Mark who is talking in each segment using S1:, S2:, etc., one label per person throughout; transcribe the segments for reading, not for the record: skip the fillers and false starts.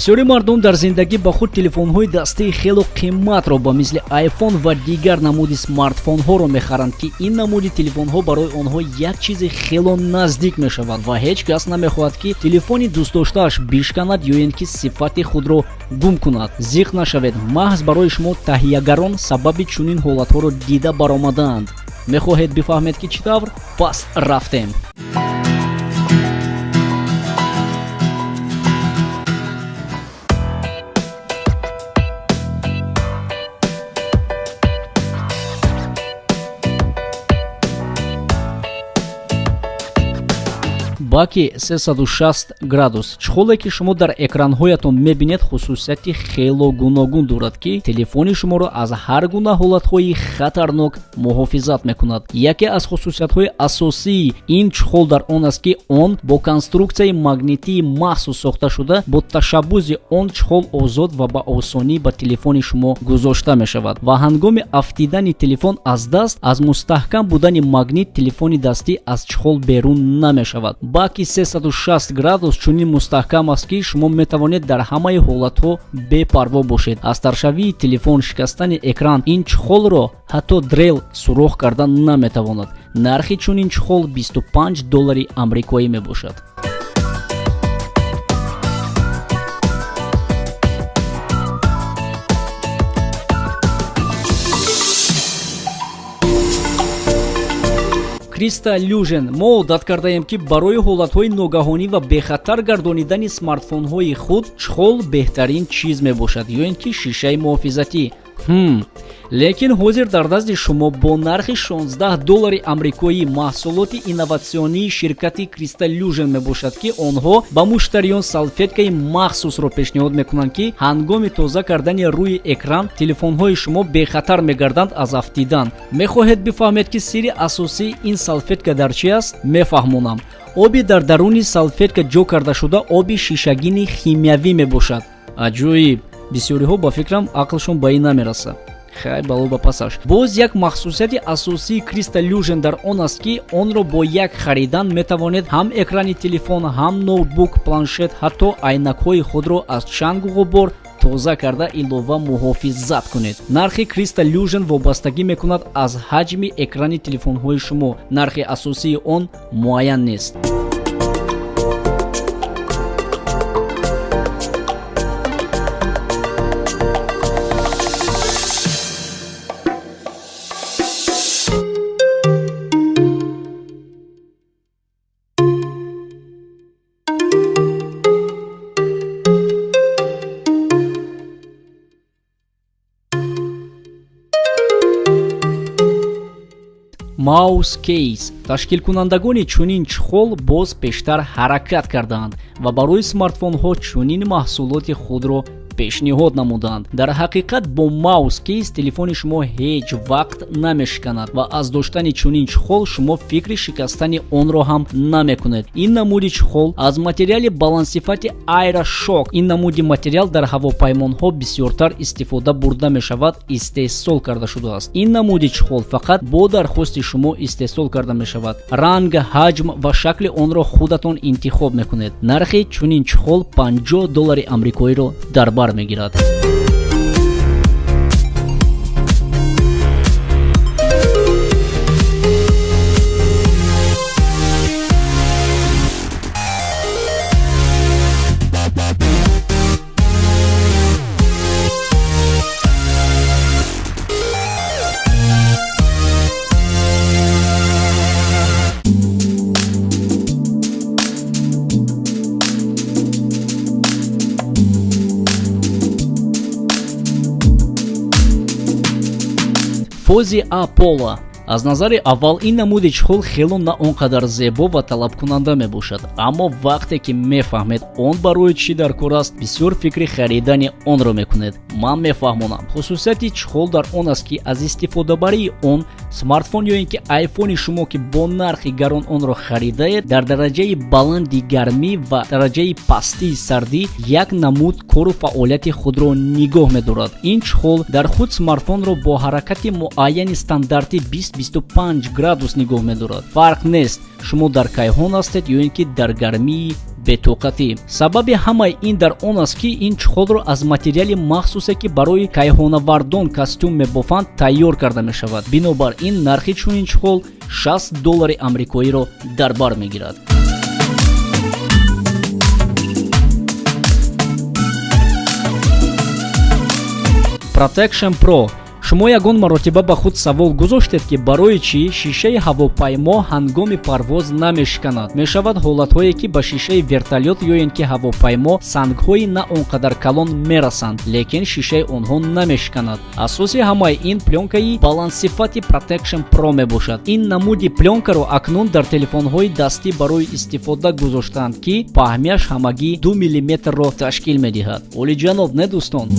S1: Бисёри мардум дар зиндагӣ ба худ телефонҳои дастии хело қиматро ба мисли iPhone ва дигар намуди смартфонҳоро мехаранд, ки ин намуди телефонҳо барои онҳо як чизи хело наздик мешавад ва ҳеҷ кас намехоҳад, ки телефони дӯстдоштааш бишканад ё ин ки сифати худро гум кунад. Зиқ нашавед, маҳз барои шумо таҳиягарон сабаби чунин ҳолатҳоро дида баромадаанд. Мехоҳед бифаҳмед, ки чӣ тавр? Пас рафтем. Баки 360 градус. Чхоле ки шумо дар экранҳоятон мебинед, хусусияти хело гуногун дорад, ки телефони шуморо аз ҳар гуна ҳолатҳои хатарнок муҳофизат мекунад. Яке аз хусусиятҳои асосии ин чхол дар он аст, ки он бо конструксияи магнитии махсус сохта шуда, бо ташаббуси он чхол озод ва ба осонӣ ба телефони шумо гузошта мешавад ва ҳангоми афтидани телефон аз даст, аз мустаҳкам будани магнит телефони дастӣ аз чхол берун намешавад. Баки 360 градус чунин мустаҳкам аст, ки шумо метавонед дар ҳамаи ҳолатҳо бепарво бошед. Аз таршавии телефон, шикастани экран ин чхолро ҳатто дрел сурох карда наметавонад. Нархи чунин чхол 25 доллари амрикоӣ мебошад. Кристаллюжен. Мо одат кардаем, ки барои ҳолатҳои ногаҳонӣ ва бехатар гардонидани смартфонҳои худ чхол беҳтарин чиз мебошад ё ин ки шишаи муҳофизатӣ. Лекин ҳозир дар назди шумо бо нархи 16 доллари амрикоӣ маҳсулоти инноватсионии ширкати Кристаллюжен мебошад, ки онҳо ба муштариён салфеткаи махсусро пешниҳод мекунанд, ки ҳангоми тоза кардани рӯи экран телефонҳои шумо бехатар мегарданд аз афтидан. Мехоҳед бифаҳмед, ки сирри асосии ин салфетка дар чи аст? Мефаҳмонам. Оби дар даруни салфетка ҷо карда шуда оби шишагини химиявӣ мебошад. Аҷоиб! Бисёриҳо ба фикрам ақлшон ба ин намерасад. Хай, бало ба пасаш. Боз як махсусияти асосии Кристаллюжен дар он аст, ки онро бо як харидан метавонед ҳам экрани телефон, ҳам ноутбук, планшет, ҳатто айнакҳои худро аз чангу ғубор тоза карда илова муҳофизат кунед. Нархи Кристаллюжен вобастагӣ мекунад аз ҳаҷми экрани телефонҳои шумо. Нархи асосии он муайян нест. Mouse Case. Ташкилкунандагони чунин чхол боз пештар ҳаракат кардаанд ва барои смартфонҳо чунин маҳсулоти худро пешниҳод намуданд. Дар ҳақиқат бо Mouse Case телефони шумо ҳеҷ вақт намешиканад ва аз доштани чунин чхол шумо фикри шикастани онро ҳам намекунед. Ин намуди чхол аз материали баландсифати AiroShock. Ин намуди материал дар ҳавопаймонҳо бисёртар истифода бурда мешавад, истеҳсол карда шудааст. Ин намуди чхол фақат бо дархости шумо истеҳсол карда мешавад. Ранг, ҳаҷм ва шакли онро худатон интихоб мекунед. Нархи чунин чхол 50 доллари амрикоиро дар бар мегирад. Фози Аполло. Аз назари аввал ин намуди чхол хело на он қадар зебо ва талабкунанда мебошад, аммо вақте ки мефаҳмед он барои чӣ дар кор аст, бисёр фикри харидани онро мекунед. Ман мефаҳмонам. Хусусияти чхол дар он аст, ки аз истифодабарии он смартфон ё ин ки айфони шумо, ки бо нархи гарон онро харидаед, дар дараҷаи баланди гармӣ ва дараҷаи пастии сардӣ як намуд кору фаъолияти худро нигоҳ медорад. Ин чхол дар худ смартфонро бо ҳаракати муайяни стандартӣ 20-25 градус нигоҳ медорад. Фарқ нест, шумо дар кайҳон ҳастед ё ин ки дар гармии бетоқатӣ. Сабаби ҳамаи ин дар он аст, ки ин чхолро аз материали махсусе, ки барои кайҳонавардон костюм мебофанд, тайёр карда мешавад. Бинобар ин нархи чунин чхол 60 доллари амрикоиро дар бар мегирад. Protection Pro. Шумо ягон маротиба ба худ савол гузоштед, ки барои чӣ шишаи ҳавопаймо ҳангоми парвоз намешиканад? Мешавад ҳолатҳое, ки ба шишаи вертолёт ё ин ки ҳавопаймо сангҳои на он қадар калон мерасанд, лекин шишаи онҳо намешиканад. Асоси ҳамаи ин плёнкаи баландсифати Protection Pro мебошад. Ин намуди плёнкаро акнун дар телефонҳои дастӣ барои истифода гузоштаанд, ки паҳмияш ҳамагӣ 2 миллиметрро ташкил медиҳад. Олиҷаноб, не, дӯстон?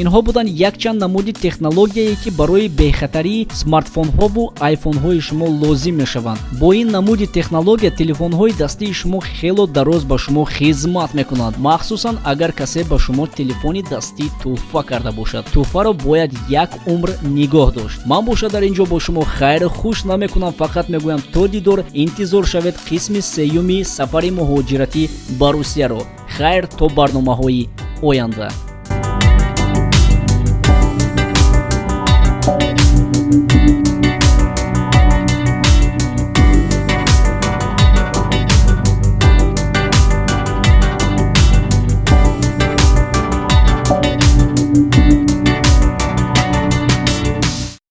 S1: Инҳо буданд якчанд намуди технологияе, ки барои бехатарии смартфонҳову айфонҳои шумо лозим мешаванд. Бо ин намуди технология телефонҳои дастии шумо хело дароз ба шумо хизмат мекунанд, махсусан агар касе ба шумо телефони дастӣ тӯҳфа карда бошад. Тӯҳфаро бояд як умр нигоҳ дошт. Ман бошад дар ин ҷо бо шумо хайру хуш намекунам, фақат мегӯям то дидор. Интизор шавед қисми сеюми сафари муҳоҷиратӣ ба Русияро. Хайр, то барномаҳои оянда.